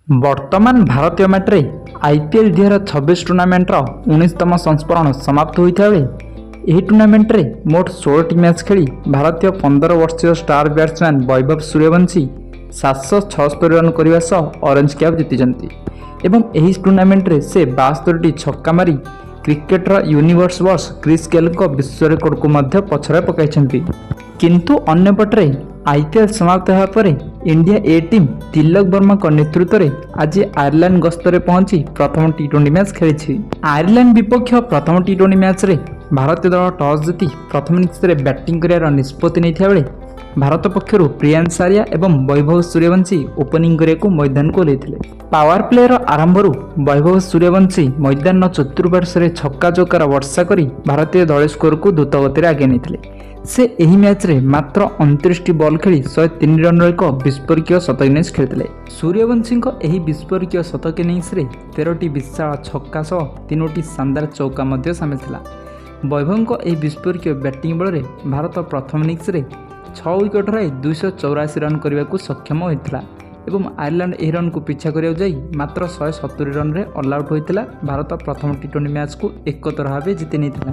ବର୍ତ୍ତମାନ ଭାରତୀୟ ମାଟିରେ ଆଇପିଏଲ୍ 2026 ଟୁର୍ଣ୍ଣାମେଣ୍ଟର 19ତମ ସଂସ୍କରଣ ସମାପ୍ତ ହୋଇଥିବା ବେଳେ ଏହି ଟୁର୍ଣ୍ଣାମେଣ୍ଟରେ ମୋଟ 16ଟି ମ୍ୟାଚ୍ ଖେଳି ଭାରତୀୟ 15 ବର୍ଷୀୟ ଷ୍ଟାର ବ୍ୟାଟ୍ସମ୍ୟାନ୍ ବୈଭବ ସୂର୍ଯ୍ୟବଂଶୀ 776 ରନ୍ କରିବା ସହ ଅରେଞ୍ଜ କ୍ୟାପ୍ ଜିତିଛନ୍ତି ଏବଂ ଏହି ଟୁର୍ଣ୍ଣାମେଣ୍ଟରେ ସେ 72ଟି ଛକ୍କା ମାରି କ୍ରିକେଟର ୟୁନିଭର୍ସ ବସ୍ କ୍ରିସ୍ ଗେଲ୍ଙ୍କ ବିଶ୍ୱ ରେକର୍ଡକୁ ମଧ୍ୟ ପଛରେ ପକାଇଛନ୍ତି। କିନ୍ତୁ ଅନ୍ୟପଟରେ ଆଇପିଏଲ୍ ସମାପ୍ତ ହେବା ପରେ ଇଣ୍ଡିଆ ଏ ଟିମ୍ ତିଲକ ବର୍ମାଙ୍କ ନେତୃତ୍ୱରେ ଆଜି ଆୟାରଲାଣ୍ଡ ଗସ୍ତରେ ପହଞ୍ଚି ପ୍ରଥମ ଟି-20 ମ୍ୟାଚ୍ ଖେଳିଛି। ଆୟାରଲାଣ୍ଡ ବିପକ୍ଷ ପ୍ରଥମ ଟି-20 ମ୍ୟାଚ୍ରେ ଭାରତୀୟ ଦଳ ଟସ୍ ଜିତି ପ୍ରଥମ ଇନିଂସରେ ବ୍ୟାଟିଂ କରିବାର ନିଷ୍ପତ୍ତି ନେଇଥିବା ବେଳେ ଭାରତ ପକ୍ଷରୁ ପ୍ରିୟାଂଶ ଆର୍ୟା ଏବଂ ବୈଭବ ସୂର୍ଯ୍ୟବଂଶୀ ଓପନିଂ କରିବାକୁ ମଇଦାନକୁ ଓହ୍ଲାଇଥିଲେ। ପାୱାର ପ୍ଲେର ଆରମ୍ଭରୁ ବୈଭବ ସୂର୍ଯ୍ୟବଂଶୀ ମଇଦାନର ଚତୁଃପାର୍ଶ୍ୱରେ ଛକା ଚୌକାର ବର୍ଷା କରି ଭାରତୀୟ ଦଳୀୟ ସ୍କୋରକୁ ଦ୍ରୁତ ଗତିରେ ଆଗେଇ ନେଇଥିଲେ। ସେ ଏହି ମ୍ୟାଚ୍ରେ ମାତ୍ର 29ଟି ବଲ୍ ଖେଳି 103 ରନ୍ର ଏକ ବିସ୍ଫୋରକୀୟ ଶତକ ଇନିଂସ ଖେଳିଥିଲେ। ସୂର୍ଯ୍ୟବଂଶୀଙ୍କ ଏହି ବିସ୍ଫୋରକୀୟ ଶତକ ଇନିଂସରେ 13ଟି ବିଶାଳ ଛକା ସହ ତିନୋଟି ଶାନଦାର ଚୌକା ମଧ୍ୟ ସାମିଲ ଥିଲା। ବୈଭବଙ୍କ ଏହି ବିସ୍ଫୋରକୀୟ ବ୍ୟାଟିଂ ବଳରେ ଭାରତ ପ୍ରଥମ ଇନିଂସରେ 6 ୱିକେଟ୍ ହରାଇ 284 ରନ୍ କରିବାକୁ ସକ୍ଷମ ହୋଇଥିଲା ଏବଂ ଆୟାରଲାଣ୍ଡ ଏହି ରନ୍କୁ ପିଛା କରିବାକୁ ଯାଇ ମାତ୍ର 170 ରନ୍ରେ ଅଲ୍ ଆଉଟ୍ ହୋଇଥିଲା। ଭାରତ ପ୍ରଥମ ଟି-20 ମ୍ୟାଚ୍କୁ ଏକତରଫା ଭାବେ ଜିତି ନେଇଥିଲା।